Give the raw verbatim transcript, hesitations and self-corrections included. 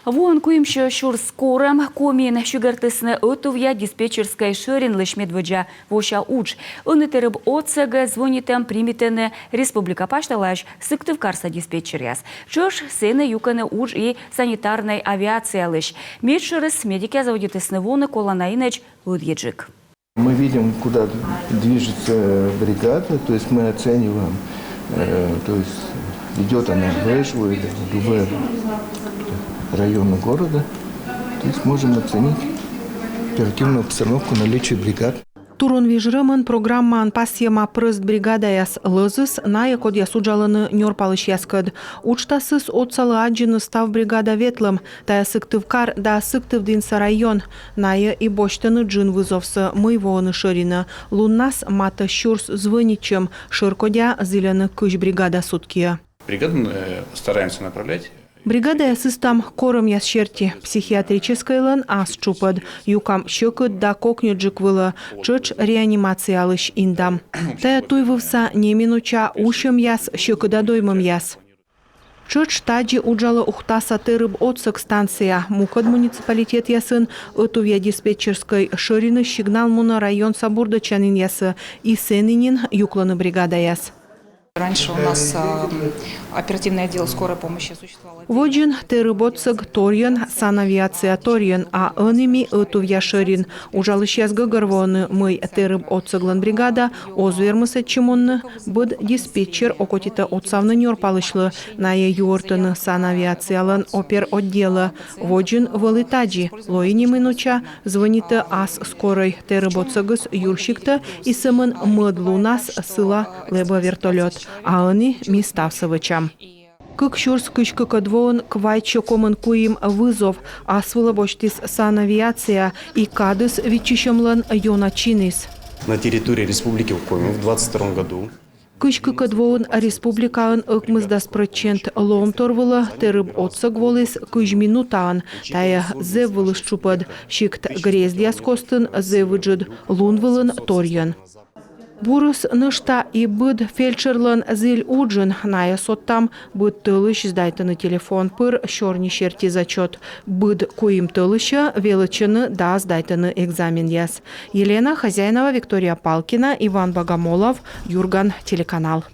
Воын куимсё сюрс корӧм Комиын сигӧртісны ӧтувъя диспетчерскӧй шӧринлысь медводдза вося удж. Ӧні тэрыб отсӧгӧ звӧнитӧм примитӧны республика пасьталаысь Сыктывкарса диспетчеръяс. Тшӧтш сэні юкӧны удж и санитарнӧй авиациялысь. Медшӧрыс медикъяс заводитісны воны колана инӧдз ӧдйӧджык. Мы видим, куда движется бригада, то есть мы оцениваем, э, то есть идет она в Эжву или в любой район города, то есть можем оценить оперативную обстановку, наличие бригад. Турунвиж рӧмӧн программаын пасйӧма прӧст бригадаяс лӧзыс, найӧ, кодъяс уджалӧны нёрпалысьяскӧд. Уджтасыс отсалӧ аддзыны став бригада ветлӧм. Тайӧ Сыктывкар да Сыктывдінса район. Найӧ и босьтӧны джын вызовсӧ, мый воӧны шӧринӧ. Луннас матӧ сюрс звӧнитчӧм, шӧркодя зільӧны кызь бригада суткиӧ. Бригады э, стараемся направлять. Бригадаяс ыстам корӧмъяс серти: психиатрическӧйлӧн ас тшупӧд, юкам сьӧкыд да кокньӧджык вылӧ, тшӧтш реанимациялысь индам. Тайӧ туйвывса неминуча усьӧмъяс, сьӧкыда доймӧмъяс. Тшӧтш тадзи уджалӧ Ухтаса тэрыб отсӧг станция. Мукӧд муниципалитетъясын ӧтувъя диспетчерскӧй шӧринысь сигнал мунӧ районса бурдӧдчанінъясӧ, и сэні нин юклӧны бригадаяс. Раньше у нас а, оперативный отдел скорой помощи существовал. Водзын тэрыб отсӧг торйӧн, санавиация торйӧн, а ӧні ми ӧтувъя шӧрин. Уджалысьяс гӧгӧрвоӧны, мый тэрыб отсӧглӧн бригада оз вермы сэтчӧ мунны, быд диспетчер окотитӧ отсавны нёрпалысьлы. Найӧ юӧртӧны санавиациялӧн оперотделӧ. Водзын вӧлі тадзи: лои неминуча, звӧнитӧ ас скорӧй тэрыб отсӧгыс юрсиктӧ, и сӧмын мӧд лунас сыла лэбӧ вертолёт. А ӧні ми ставсӧ вӧчам. Кык сюрс кызь кыкӧд воын квайтсё комын куим вызов. Ас вылӧ босьтіс санавиация, и кадыс виччысьӧмлӧн ёна чиніс. На территории Республики Коми в двадцать втором году Кызь кыкӧд воын республикаын ӧкмысдас прӧчент лоӧмтор вылӧ тэрыб отсӧг воліс кызь минутаӧн. Тайӧ зэв вылыс тшупӧд. Сикт грездъяс костын зэв ыджыд, лун вылын торйӧн. Бурыс нӧшта и быд фельдшерлӧн зіль уджын. Найӧ содтам быд тӧлысь сдайтӧны телефон пыр сёрни серти зачёт. Быд куим тӧлысьӧ велӧдчӧны да сдайтӧны экзаменъяс. Елена Хозяинова, Виктория Палкина, Иван Богомолов, Юрган телеканал.